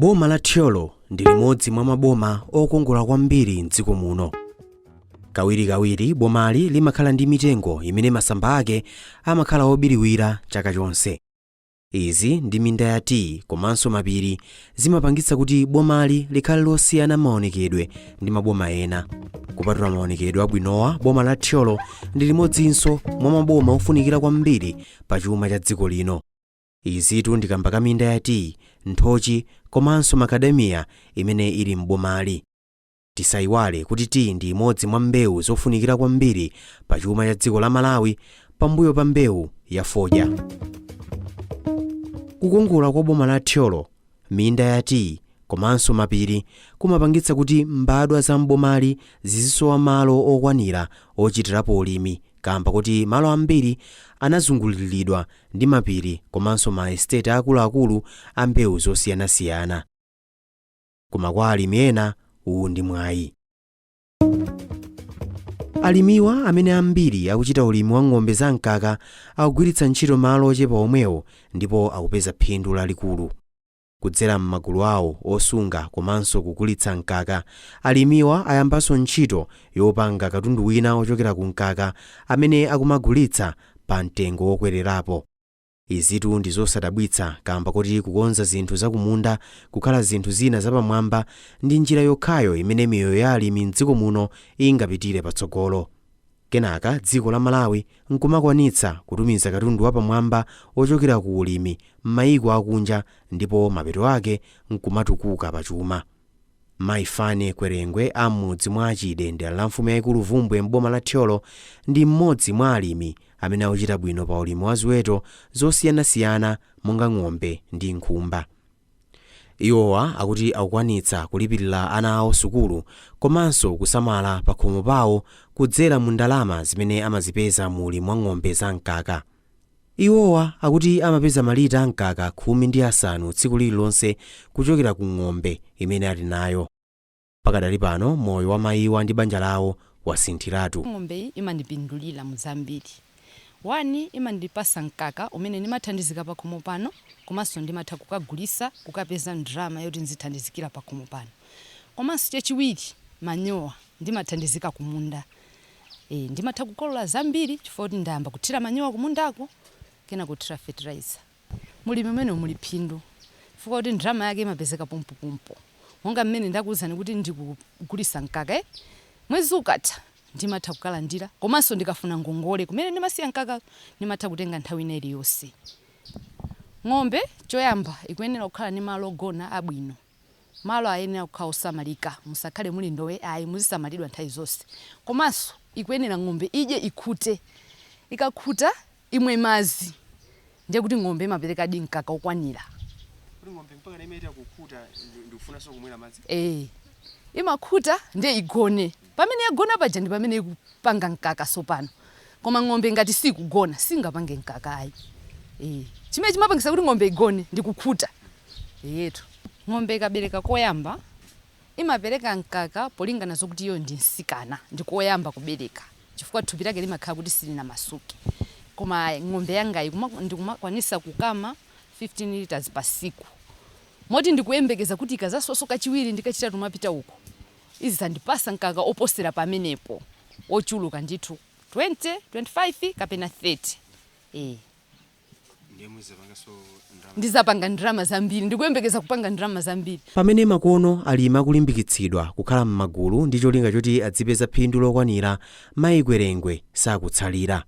Boma la Thyolo ndi limodzi mwa maboma okongola kwambiri mdziko muno. Kawirikawiri bomali limakhala ndi mitengo imene masamba ake amakhala obiriwira chaka chonse. Izi ndi minda ya tiyi komanso mapiri zimapangitsa kuti bomali likhale losiyana maonekedwe ndi maboma ena. Kupatula maonekedwe abwinowa, boma la Thyolo ndi limodzinso mwa maboma ofunikira kwambiri pa chuma cha dziko lino. Izitu ndi kamba ka minda ya tiyi, nthochi komanso makadamiya imene ili m'bomali. Tisayiwale kuti tiyi ndi imodzi mwa mbewu zofunikira kwambiri pa chuma cha dziko la Malawi pambuyo pa mbewu ya fodya. Kukongola kwa boma la Thyolo, minda ya tiyi komanso mapiri kumapangitsa kuti mbadwa za m'bomali zizisowa malo okwanira ochitirapo ulimi kamba kuti malo ambiri anazunguliridwa ndi mapiri komanso ma estate akuluakulu a mbewu zosiyanasiyana. Koma kwa alimi ena, uwu ndi mwayi. Alimiwa, amene ambiri akuchita ulimi wa ng'ombe zamkaka, akugwiritsa ntchito malo ochepa omwewo ndipo akupeza phindu lalikulu. Kudzera m'magulu awo osunga komanso kugulitsa mkaka, alimiwa ayambanso ntchito yopanga katundu wina ochokera ku mkaka amene akumagulitsa pa mtengo wokwererapo. Izitu ndi zosadabwitsa kamba kuti kukonza zinthu zakumunda kukhala zinthu zina zapamwamba ndi njira yokhayo imene miyoyo ya alimi mdziko muno ingapitire patsogolo. Kenaka dziko la Malawi nkumakwanitsa kutumiza katundu wapamwamba ochokera ku ulimi m'mayiko akunja ndipo mapeto ake nkumatukuka pachuma. Mayi Fane Kwerengwe a m'mudzi mwa Chide, dera la mfumu yayikulu Vumbwe m'boma la Thyolo, ndi mmodzi mwa alimi amene akuchita bwino pa ulimi wa ziweto zosiyanasiyana monga ng'ombe ndi nkhumba. Iwowa akuti akukwanitsa kulipirira ana awo sukulu komanso kusamala pa khomo pawo kudzera mu ndalama zimene amazipeza mu ulimi wa ng'ombe zamkaka. Iwowa akuti amapeza malita amkaka 15 tsiku lililonse kuchokera ku ng'ombe imene ali nayo. Pakadali pano moyo wa mayiwa ndi banja lawo wasinthiratu. Ng'ombe iyi imandipindulira mu zambiri. One, imandipasa mkaka umene ndimathandizika pakhomo pano, komanso ndimatha kukagulisa, kukapeza ndalama yoti ndizithandizikira pakhomo pano. Komanso chachiwiri, manyowa, ndimathandizika kumunda. Ndimatha kukolola zambiri chifukwa kuti ndayamba kuthira manyowa kumundako, kena kuthira fertilizer. Mulimi umene muli phindu chifukwa kuti ndalama yake imapezeka pompopompo. Monga mmene ndakuwuzani kuti ndikugulisa mkaka, mwezi ukatha ndimatha kukalandira, komanso ndikafuna ngongole kumene ndimasiya mkaka ndimatha kutenga nthawi ina iliyonse. Ng'ombe choyamba ikuyenera kukhala ndi malo ogona abwino. Malo ayenera kukhala osamalika, musakhale muli ndowe ayi, muzisamalidwa nthawi zonse. Komanso ikuyenera ng'ombe idye ikhute. Ikakhuta, imwe madzi, ndiye kuti ng'ombe imaperekadi mkaka okwanira. Kuti ng'ombe mpaka imaita kukhuta ndikufunanso kumwera madzi? Eh, imakhuta ndiye igone. Pamene yagona paja ndi pamene ikupanga mkaka sopano. Koma ng'ombe ngati sikugona singapange mkaka ayi. Chimene chimapangisa kuti ng'ombe igone ndi kukhuta yetu. Ng'ombe ikabereka koyamba imapereka mkaka polingana zokuti iyo ndi msikana, ndi koyamba kubereka, chifukwa thupi lake limakhala kuti silinamasuke. Koma ng'ombe yangayi ndikumakwanisa kukama 15 liters pa siku, moti ndikuyembekeza kuti ikazaswaso kachiwiri ndikachitatu mapita uko izandipasa mkaka oposera pamenepo, ochuluka ndithu, 20, 25 kapena 30. Ndiye muzipanganso ndalama? Ndizapanga ndalama zambiri, ndikuyembekeza kupanga ndalama zambiri. Pamene makono alimi akulimbikitsidwa kukhala m'magulu ndi cholinga choti adzipeza phindu lokwanira, mayi Kwerengwe sakutsalira.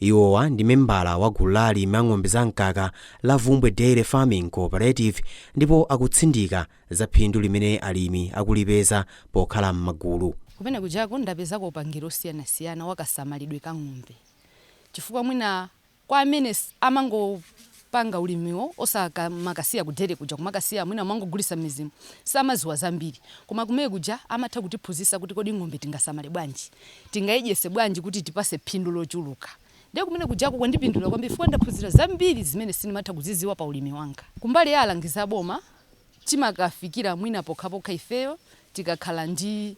Iwowa ndi membala wa gulu la alimi a ng'ombe zamkaka la Vumbwe Dairy Farming Cooperative ndipo akutsindika za phindu limene alimi akulipeza pokhala m'magulu. Kumene kujako ndapezako upangiri osiyanasiyana wakasamalidwe ka ng'ombe, chifukwa mwina kwa amene amangopanga ulimiwo osamakasiya ku dairy kuja, kumakasiya mwina amangogulisa m'mizimu, samaziwa zambiri. Koma kumene kuja amatha kutiphunzitsa kuti kodi ng'ombe tingasamale bwanji, tingayidyese bwanji kuti tipase phindu lochuluka. Ndiye kumene kujako kwandipindulira kwambiri chifukwa ndaphunzira zambiri zimene sindimatha kuziziwa pa ulimi wanga. Kumbali ya alangizi aboma, timakafikira mwina pokhapokha ifeyo tikakhala ndi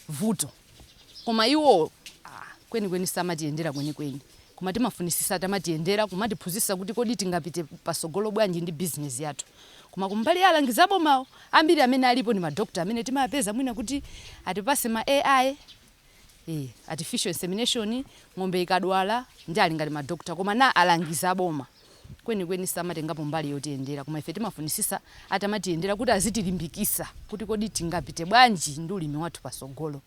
vuto, koma iwo kwenikweni samatiyendera kwenikweni. Koma timafunisisa atamatiyendera, kumatiphunzitsa kuti kodi tingapite pasogolo bwanji ndi bizinesi yathu. Koma kumbali ya alangizi abomawo, ambiri amene alipo ndi madokta amene timapeza mwina kuti atipase ma AI, artificial insemination, ng'ombe ikadwala, ndi ali ngati madokta. Koma na alangizi aboma kwenikweni samatengapo mbali yotiyendera. Koma ife timafunisisa atamatiyendera kuti azitilimbikisa kuti kodi tingapite bwanji ndi ulimi wathu pasogolo.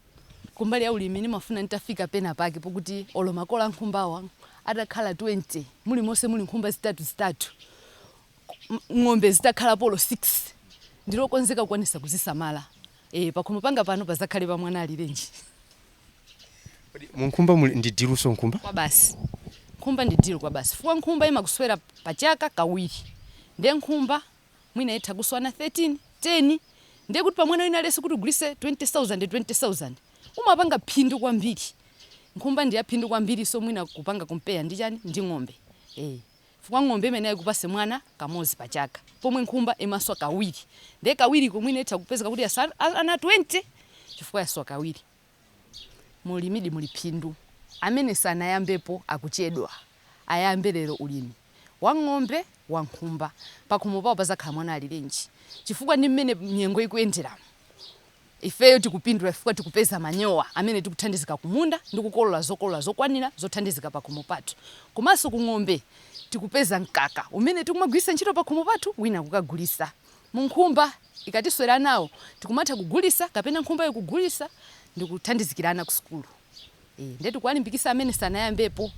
Kumbali ya ulimi, ndimafuna nditafika pena pake pokuti olo makola ankhumbawa atakhala 20, mulimonse muli nkhumba zitatu zitatu, ng'ombe zitakhala polo 6, ndilokonzeka kukwanisa kuzisamala. Pakhomo panga pano pazakhale pa mwana alirenji. Kodi munkhumba muli ndi diluso nkhumba? Kwa basi, nkhumba ndi deal kwa basi, fuwa nkhumba imakuswera pachaka kawiri. Ndiye nkhumba mwina itha kuswana 13, 10, ndiye kuti pamwana wina aliyense kuti ugulise 20,000, 20,000, umapanga phindu kwambiri. Nkhumba ndi yaphindu kwambiri. So mwina kupanga compare ndi chani, ndi ng'ombe, fuka ng'ombe imene ikupase mwana kamodzi pachaka, pomwe nkhumba imaswa kawiri. Ndiye kawiri komwina itha kupezeka kuti ana 20 chifukwa yaswa kawiri. Mulimidi muli phindu. Amene sanayambepo akuchedwa, ayambe lero ulimi wa ng'ombe, wa nkhumba. Pakhomo pawo pazakhala mwana alirenji, chifukwa ndi mmene nyengo ikuyenderamo. Ifeyo tikupindula chifukwa tikupeza manyowa amene tikuthandizika kumunda ndi kukolola zokolola zokwanira zothandizika pakhomo pathu. Komanso kung'ombe tikupeza mkaka umene tikumagwiritsa ntchito pakhomo pathu, wina kukagulisa. Munkhumba ikatiswera nawo, tikumatha kugulisa kapena nkhumba ikugulisa ndikuthandizikirana ku sukulu. Ndiye tikuwalimbikisa amene sanayambepo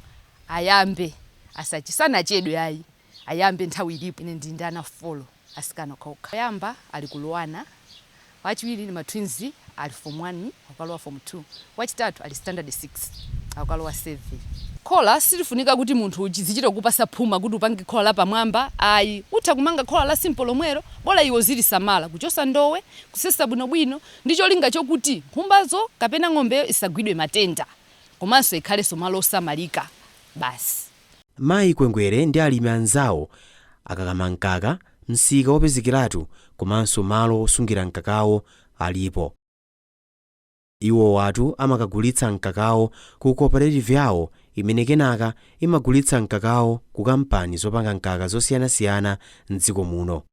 ayambe, asachisanachedwe ayi, ayambe nthawi ilipo. Ine ndi ana 4, asikana okhaokha. Oyamba ali ku Luanar, wachiwiri ndi ma twins, ali form 1, akalowa form 2, wachitatu ali standard 6, akalowa 7. Khola silifunika kuti munthu zichite kupasa phuma kuti upange khola la pamwamba, ayi. Utha kumanga khola la simple lomwero, bola iwo zilisamala, kuchosa ndowe, kusesa bwinobwino, ndi cholinga chokuti nkhumbazo kapena ng'ombeyo isagwidwe matenda, komanso ikhalenso malo osamalika basi. Mayi Kwengwere ndi alimi anzawo akakama mkaka, msika wopezekeratu komanso malo osungira mkakawo alipo. Iwo watu amakagulitsa mkakawo ku cooperative yawo, imene kenaka imagulitsa mkakawo ku kampani zopanga mkaka zosiyanasiyana mdziko muno.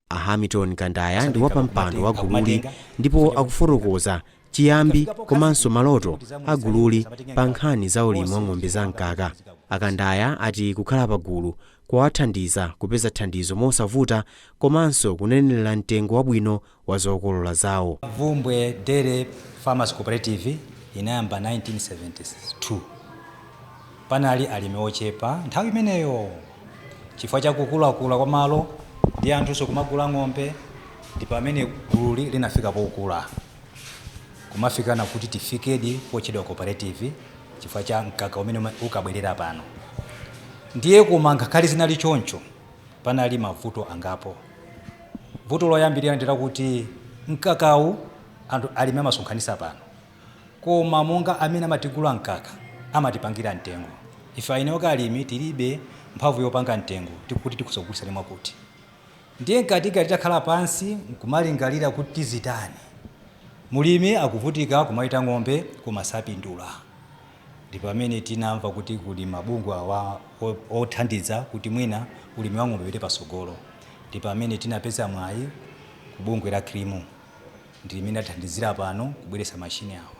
A Hamilton Kandaya ndi wapampando wa gululi ndipo akufotokoza chiyambi komanso maloto a gululi pa nkhani za ulimi wa ng'ombe za mkaka. Akandaya ati kukhala pagulu kuwathandiza kupeza thandizo mosavuta komanso kunenera mtengo wabwino wa zokolola zawo. Bvumbwe Dairy Farmers Cooperative inayamba 1972. Panali alimi ochepa nthawi imeneyo. Chifukwa cha kukulakula kwa malo ndi anthunso kumagula ng'ombe, ndi pamene gululi linafika pokula, kumafikana kuti tifikedi potchedwa cooperative, chifukwa cha mkaka umene ukabwerera pano. Ndiye koma ngakhale zinali choncho, panali mavuto angapo. Vuto loyambirira ndi lakuti mkakawu anthu alimi amasonkhanisa pano, koma monga amene amatigula mkaka amatipangira mtengo. Ife ayineoka alimi tilibe mphamvu yopanga mtengo tikuti tikuzagulitsani mwakuti. Ndiye mkatikati takhala pansi nkumalingalira kuti tizitani, mulimi akuvutika kumaita ng'ombe koma sapindula. Ndi pamene tinamva kuti kuli mabungwe awa othandiza kuti mwina ulimi wa ng'ombe upite pasogolo. Ndi pamene tinapeza mwayi ku bungwe la CREAM, ndi limene athandizira pano kubweretsa mashini awa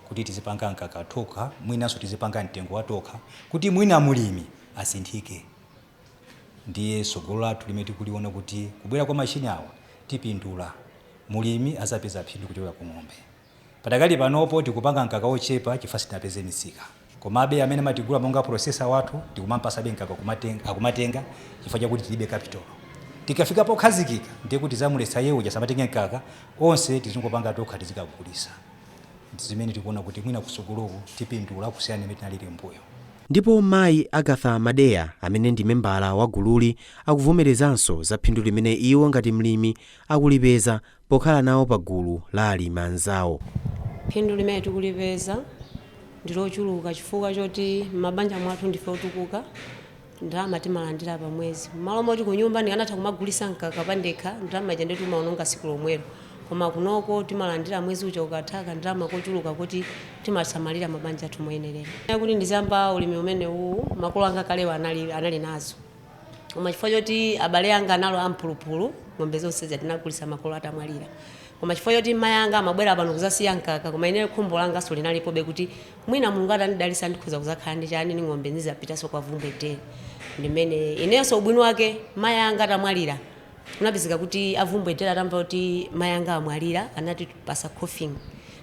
kuti tizipanga mkaka tokha, mwinanso tizipanga mtengo wa tokha, kuti mwina mulimi asinthike. Ndiye tsogolo lathu limene tikuliona kuti kubwera kwa mashini awa tipindula, mulimi azapeza phindu kuchokera ku ng'ombe. Padakali panopo tikupanga mkaka ochepa chifukwa sitinapeze misika, komabe amene amatigula monga processor wathu tikumampasabe mkaka akumatenga, chifukwa chakuti tilibe capital. Tikafika pokhazikika, ndiye kuti zamuletsa yewo samatenga mkaka onse, tizingopanga tokha, tizikagulisa. Zimene tikuona kuti mwina kusogoloku tipindula kusiyana imene tinalili mbuyo. Ndipo mayi Agatha Madeya, amene ndi membala wa gululi, akuvomerezanso za phindu limene iwo ngati mlimi akulipeza pokhala nawo pa gulu la alimi anzawo. Phindu limene tikulipeza ndi lochuluka, chifukwa choti m'mabanja mwathu ndife otukuka. Ndalama timalandira pa mwezi, m'malo moti kunyumba ndikanatha kumagulisa mkaka pandekha, ndalama ija ndiye timaononga tsiku lomwelo. Koma kunoko timalandira mwezi uja ukatha ndalama kochuluka kuti timasamalira mabanja athu moyenerera. Kuti ndizamba ulimi umenewu, makolo anga kalewa anali nazo, koma chifukwa choti abale anga analo amphulupulu, ng'ombe zonse tinagulitsa makolo atamwalira. Koma chifukwa choti mayi anga amabwera pano kuzasiya mkaka, koma ine khumbo langaso linalipobe kuti mwina Mulungu atandidalitsa ndikhoza kuzakhala ndi chani, ndi ng'ombe, ndizapitanso kwa Vumbwe Dairy. Ndimene inenso ubwino wake, mayi anga atamwalira, kunapezeka kuti avumbwe Dairy atamva kuti mayi anga amwalira, anatipasa coffin.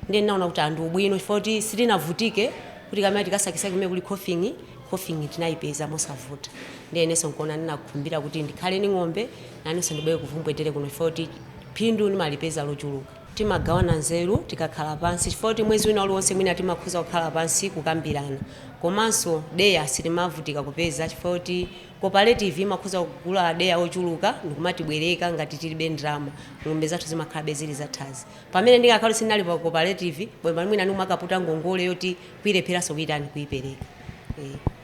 Ndiye ndinaona kuti anthu ubwino, chifukwa kuti sitinavutike kuti kamene tikasakisake kumene kuli coffin. Coffin tinayipeza mosavuta. Ndiye inenso nkuona ndinakhumbira kuti ndikhale ndi ng'ombe, nanenso ndibwere kuvumbwe Dairy kuno, chifukwa kuti phindu ndimalipeza lochuluka. Timagawana nzeru tikakhala pansi, chifukwa kuti mwezi wina uliwonse mwina timakhoza kukhala pansi kukambirana. Komanso deya sitimavutika kupeza, chifukwa kuti cooperative imakhoza kugula deya ochuluka ndikumatibwereka ngati tilibe ndalama. Ng'ombe zathu zimakhalabe zili zathanzi. Pamene ndingakhala sindinali pa cooperative bwema, mwina ndimakaputa ngongole yoti kuyilepheranso kuyitani, kuyipereka.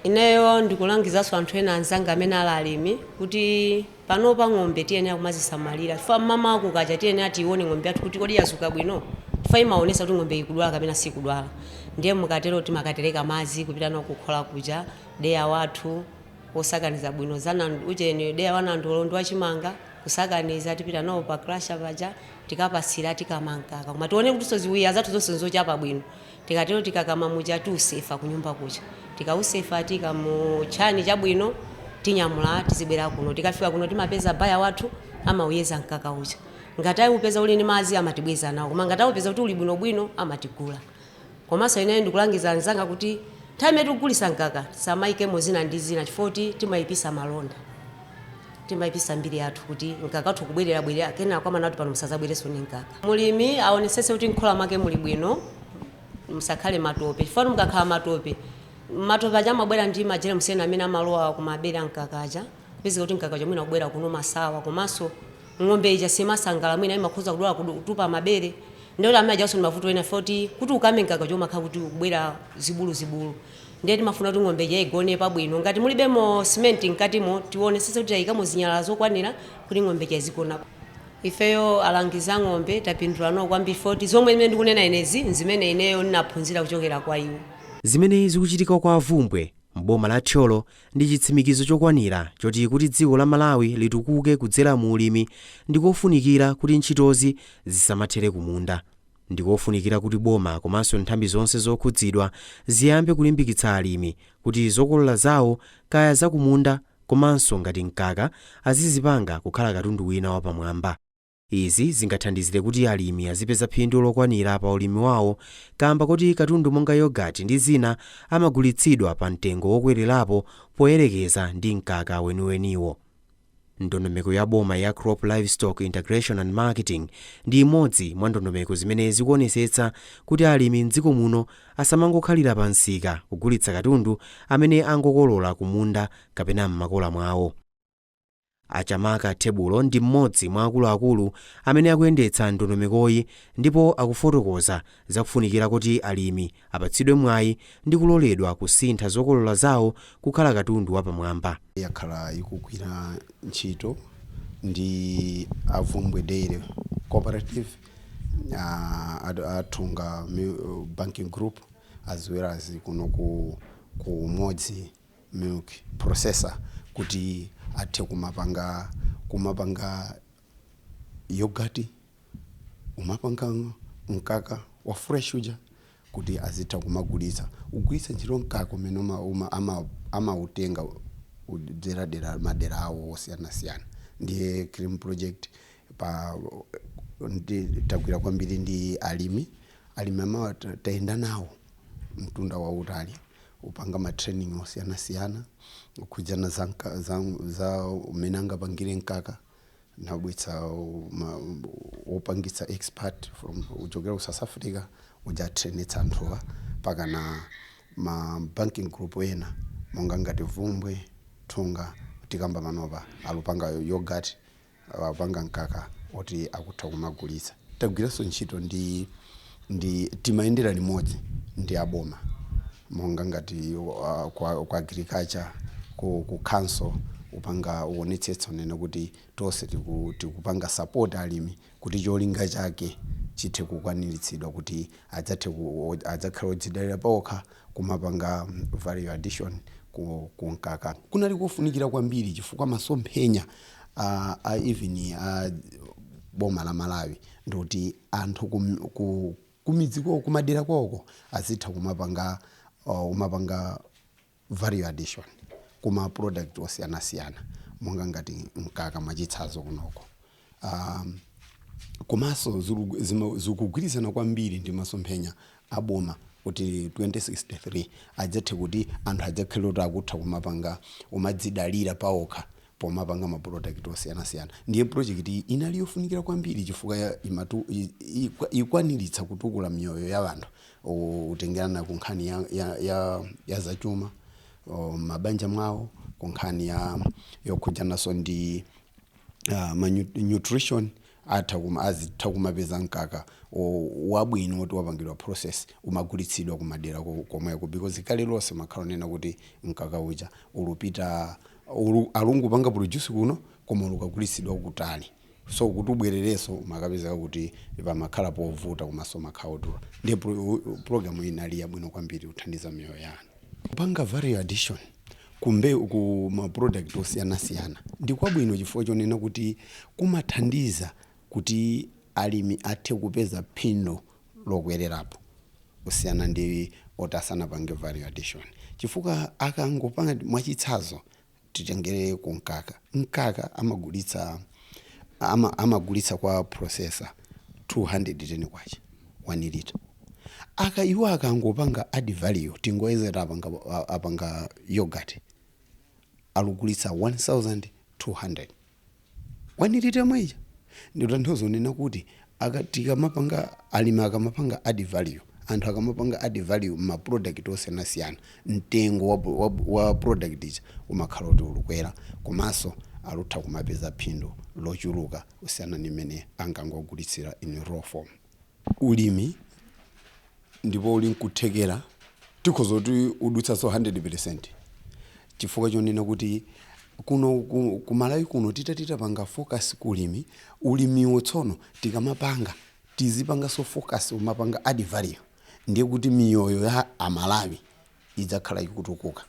Ineyo ndikulangizanso anthu ena anzanga amene ali alimi kuti panopa ng'ombe tiyenera kumazisamalira, chifukwa mama kukacha tiyenera tione ng'ombe yathu kuti kodi yazuka bwino, chifukwa imaonesa kuti ng'ombe ikudwala kapena sikudwala. Ndiye mukatero timakatereka madzi kupita nawo kukhola kuja, deya wathu osakaniza bwino zana ucheni, deya wanandolo ndi wachimanga, kusakaniza, tipita nawo pa crusher paja, tikapasira, tikama mkaka. Koma tione kuti ziwiya zathu zonse nzochapa bwino. Tikatero tikakama muja, tiusefa kunyumba kuja. Tikausefa, tikamuchani chabwino, tinyamula, tizibwera kuno. Tikafika kuno timapeza buyer wathu, amauyeza mkaka uja. Ngati ayiupeza uli ndi madzi, amatibweza nawo, koma ngati awupeza kuti uli bwinobwino, amatigula. Komanso ineyo ndikulangiza anzanga kuti nthawi imene tikugulisa mkaka samayikemo zina ndi zina, chifukwa kuti timayipisa malonda, timayipisa mbiri yathu kuti mkaka wathu kubwererabwerera, kenako amanati pano musazabwerenso ndi mkaka. Mulimi aonesese kuti nkhola mwake muli bwino, musakhale matope, chifukwa mukakhala matope, matope aja amabwera ndi ma germs ena amene amalowa kumabere amkaka aja, kupezeka kuti mkaka uja mwina kubwera kuno masawa. Komanso ng'ombe ija simasangala, mwina imakhoza kudwala, kutupa mabere. Ndiye kuti amene ajanso ndi mavuto ena foti kuti ukame mkaka uja umakhala kuti ukubwera zibuluzibulu. Ndiye timafuna kuti ng'ombe ija igone pabwino. Ngati mulibemo simenti mkatimo, tionesese kuti tayikamo zinyalala zokwanira kuti ng'ombe ija izigona. Ifeyo alangiza ng'ombe tapindula nawo kwambiri, foti zomwe zimene ndikunena inezi nzimene ineyo ndinaphunzira kuchokera kwa iwo. Zimene zikuchitika kwa Avumbwe m'boma la Thyolo ndi chitsimikizo chokwanira choti kuti dziko la Malawi litukuke kudzera mu ulimi, ndikofunikira kuti ntchitozi zisamathere kumunda. Ndikofunikira kuti boma komanso nthambi zonse zokhudzidwa ziyambe kulimbikitsa alimi kuti zokolola zawo, kaya zakumunda komanso ngati mkaka, azizipanga kukhala katundu wina wapamwamba. Izi zingathandizire kuti alimi azipeza phindu lokwanira pa ulimi wawo, kamba kuti katundu monga yogati ndi zina amagulitsidwa pa mtengo wokwererapo poyerekeza ndi mkaka weniweniwo. Ndondomeko ya boma ya Crop Livestock Integration and Marketing ndi imodzi mwa ndondomeko zimene zikuonetsetsa kuti alimi mdziko muno asamangokhalira pa msika kugulitsa katundu amene angokolola kumunda kapena m'makola mwawo. Achamaka Tebulo ndi mmodzi mwa akuluakulu amene akuyendetsa ndondomekoyi, ndipo akufotokoza zakufunikira kuti alimi apatsidwe mwayi ndi kuloledwa kusintha zokolola zawo kukhala katundu wapamwamba. Yakhala ikugwira ntchito ndi Avumbwe Dairy Cooperative, Athunga Banking Group, as well as kuno ku Modzi Milk Processor, kuti athe kumapanga yogurt, umapanga mkaka wa fresh uja, kuti azitha kumagulitsa, kugwiritsa ntchito mkaka umene amautenga kudzera dera madera awo osiyanasiyana. Ndiye CREAM project pa ndi tagwira kwambiri ndi alimi. Alimi amawa tayenda nawo mtunda wautali, upanga ma training osiyanasiyana kukhudzana za umene angapangire mkaka. Nabwitsa wopangitsa, expert from uchokera ku South Africa uja, atrainitsa anthuwa pakana ma banking group ena monga ngati Vumbwe, Thunga. Tikamba manopa alupanga yogurt, apanga mkaka oti akutha kumagulitsa. Tagwiranso ntchito ndi timayendera limodzi ndi aboma monga ngati kwa agriculture, ku council. Upanga uonetsetsa unene kuti tonse tikupanga support alimi kuti cholinga chake chithe kukwaniritsidwa, kuti adzakhale odzidalira pawokha kumapanga value addition ku mkaka. Kunali kofunikira kwambiri chifukwa masomphenya even a boma la Malawi ndikuti anthu kumidzi kwawo, kumadera kwawoko, azitha kumapanga value addition kuma product osiyanasiyana, monga ngati mkaka mwachitsanzo kunoko. Komanso zikugwirizana kwambiri ndi masomphenya aboma kuti 2063 adzathe kuti anthu adzakhale kuti akutha kumapanga, umadzidalira pawokha pomapanga ma product osiyanasiyana. Ndiye project iyi inali yofunikira kwambiri chifukwa ikwaniritsa kutukula miyoyo ya anthu, utengerana ku nkhani ya zachuma mabanja mwawo, ku nkhani ya yokhudzananso ndi ma nutrition. Azitha kumapeza mkaka wabwino woti wapangidwa process, umagulitsidwa kumadera komweko, because kale lonse makhala onena kuti mkaka uja ulupita alungupanga produce kuno koma ulukagulitsidwa kutali, so kuti ubwererenso umakapezeka kuti pamakhala povuta komanso makhala odula. Ndiye program iyi inali yabwino kwambiri kuthandiza miyoyo ya anthu. Kupanga value addition ku ma product osiyanasiyana ndi kwabwino chifukwa chonena kuti kumathandiza kuti alimi athe kupeza phindu lokwererapo kusiyana ndi oti asanapange value addition, chifukwa akangopanga, mwachitsanzo titengere ku mkaka, mkaka amagulitsa kwa processor 210 kwacha 1 liter. Iwo akangopanga add value, tingoyezera apanga yogurt, alugulitsa 1200 1 liter mweja. Ndikutanthauza kunena kuti tikamapanga, alimi akamapanga add value, anthu akamapanga add value ma product osiyanasiyana, mtengo wa product ija umakhala kuti ulukwera, komanso alutha kumapeza phindu lochuluka kusiyana ndi mmene angangogulitsira in raw form. Ulimi ndipo uli nkuthekera, tikhoza kuti udutsanso 100, chifukwa chonena kuti kuno ku Malawi kuno titapanga focus kulimi, ulimiwo tsono tikamapanga, tizipanganso focus umapanga add value, ndiye kuti miyoyo ya Amalawi idzakhala ikutukuka,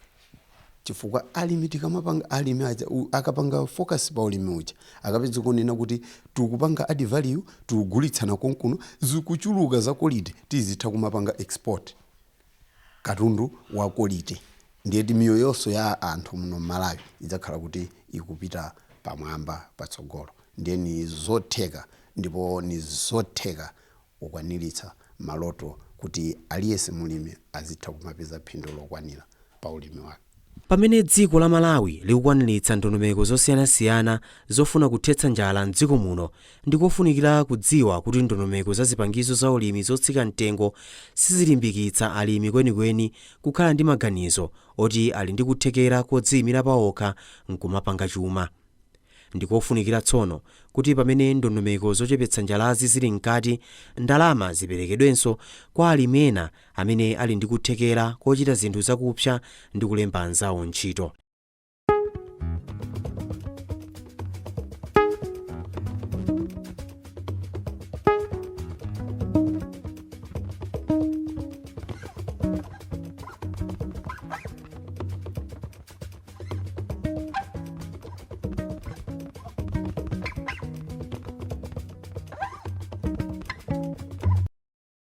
chifukwa alimi tikamapanga, alimi aja akapanga focus pa ulimi uja, akapeza kunena kuti tikupanga add value, tikugulitsana konkuno, zikuchuluka za quality, tizitha kumapanga export katundu wa quality, ndiye ti miyoyonso ya anthu muno Mmalawi idzakhala kuti ikupita pamwamba, patsogolo. Ndiye ni zotheka, ndipo ni zotheka kukwaniritsa maloto kuti aliyense mulimi azitha kumapeza phindu lokwanira pa ulimi wake. Pamene dziko la Malawi likukwaniritsa ndondomeko zosiyanasiyana zofuna kuthetsa njala mdziko muno, ndikofunikira kudziwa kuti ndondomeko za zipangizo za ulimi zotsika mtengo sizilimbikitsa alimi kwenikweni kukhala ndi maganizo oti ali ndi kuthekera kodziyimira pawokha nkumapanga chuma. Ndikofunikira tsono kuti pamene ndondomeko zochepetsa njalazi zili mkati, ndalama ziperekedwenso kwa alimi ena amene ali ndi kuthekera kochita zinthu zakupsa ndi kulemba anzawo ntchito.